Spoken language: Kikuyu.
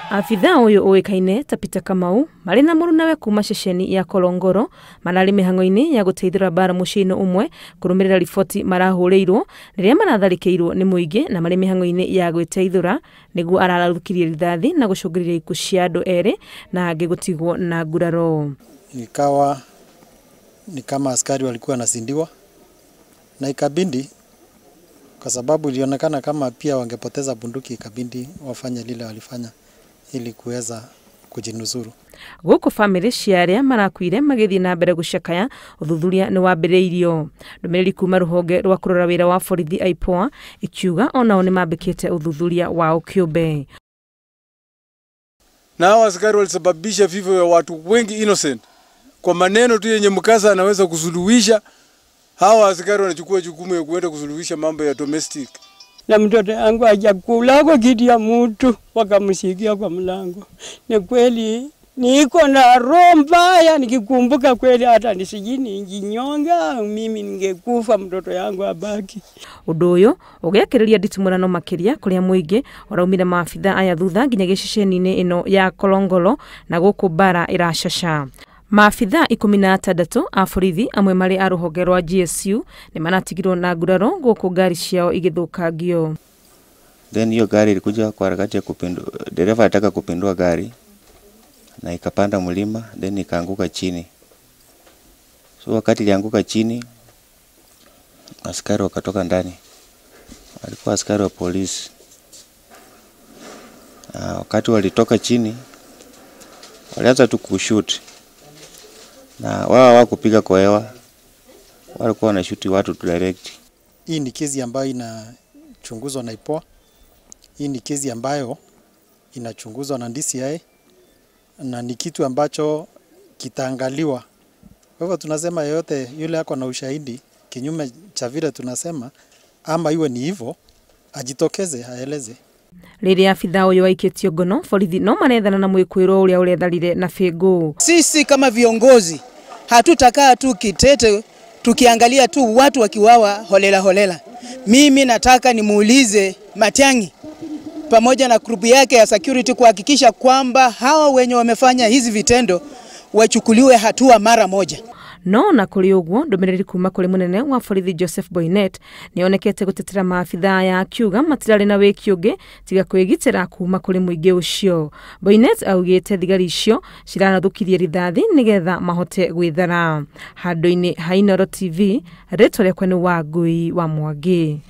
Abithaa ũyũ ũĩkaine ta Peter Kamau marĩ na mũrunawe kuma ceceni ya Korongoro mararĩ mĩhang'o-inĩ ya gũteithũra mbara mũciĩ-inĩ ũmwe kũrũmĩrĩra riboti marahũrĩirwo rĩrĩa maratharĩkĩirwo nĩ mũingĩ na marĩ mĩhang'o-inĩ ya gwĩteithũra nĩguo ararathũkirie rithathi na gũcũngĩrĩria ikuũ cia andũ erĩ na angĩ gũtigwo na nguraro. Ikawa ni kama askari walikuwa wanasindiwa na ikabindi, kwa sababu ilionekana kama pia wangepoteza bunduki, ikabindi wafanye lile walifanya ili kuweza kujinusuru. Gũkũ bamĩrĩ cia arĩa marakuire magĩthiĩ na mbere gũcakaya, ũthuthuria nĩ wambĩrĩirio. Ndũmĩrĩri kuma rũhonge rwa kũrora wĩra wa borithi IPOA ikiuga onao nĩ mambĩkĩte ũthuthuria wao kĩũmbe. Na hao askari walisababisha vifo vya watu wengi innocent kwa maneno tu yenye mkasa anaweza kusuluhisha. Hawa askari wanachukua jukumu ya kuenda kusuluhisha mambo ya domestic. Na mtoto wangu hajakula kwa kiti ya mtu, wakamshikia kwa mlango. Ni kweli niko na roho mbaya, nikikumbuka kweli hata nisijini njinyonga, mimi ningekufa mtoto yangu abaki. Ũndũ ũyũ ũgĩakĩrĩria nditimũrano makĩria kũrĩa mũingĩ ũraumire maabithaa aya thutha nginya gĩceceni-inĩ ĩno ya Kolongolo na gũkũ mbara ĩracaca. Maabithaa 16 a borithi amwe marĩ a rũhonge rwa GSU nĩ maratigirwo na nguraro gũkũ ngari ciao igĩthũkangio. Then hiyo gari ilikuja kwa harakati ya kupindua, dereva alitaka kupindua gari na ikapanda mlima, then ikaanguka chini. So wakati ilianguka chini, askari wakatoka ndani. Walikuwa askari wa polisi. Wakati walitoka chini, walianza tu kushoot. Na wao hawakupiga kwa hewa, walikuwa wanashuti watu tu direct. Hii ni kesi ambayo inachunguzwa na IPOA. Hii ni kesi ambayo inachunguzwa na DCI na ni kitu ambacho kitaangaliwa. Kwa hivyo tunasema yeyote yule ako na ushahidi kinyume cha vile tunasema, ama iwe ni hivyo, ajitokeze aeleze. Rĩrĩa abithaa ũyũ aikĩtio ngono, borithi no marethana na mwĩkũĩrwo ũrĩa ũretharire na bĩngũ. Sisi kama viongozi hatutakaa tu kitete tukiangalia tu watu wakiwawa holela holela. Mimi nataka nimuulize Matiang'i pamoja na grupu yake ya security kuhakikisha kwamba hawa wenye wamefanya hizi vitendo wachukuliwe hatua mara moja. No na kũrĩ ũguo ndũmĩrĩri kuma kũrĩ mũnene wa borithi Joseph Boynet nĩonekete gũtetera maabithaa aya akiuga matirarĩ na wĩki ũngĩ tiga kwĩgitĩra kuma kũrĩ mũingĩ ũcio. Boynet augĩte thigari icio cirarathũkirie rithathi nĩgetha mahote gwĩthara. Handũ-inĩ ha Inooro TV, rĩtwa rĩakwa nĩ Wangui wa Mwangi.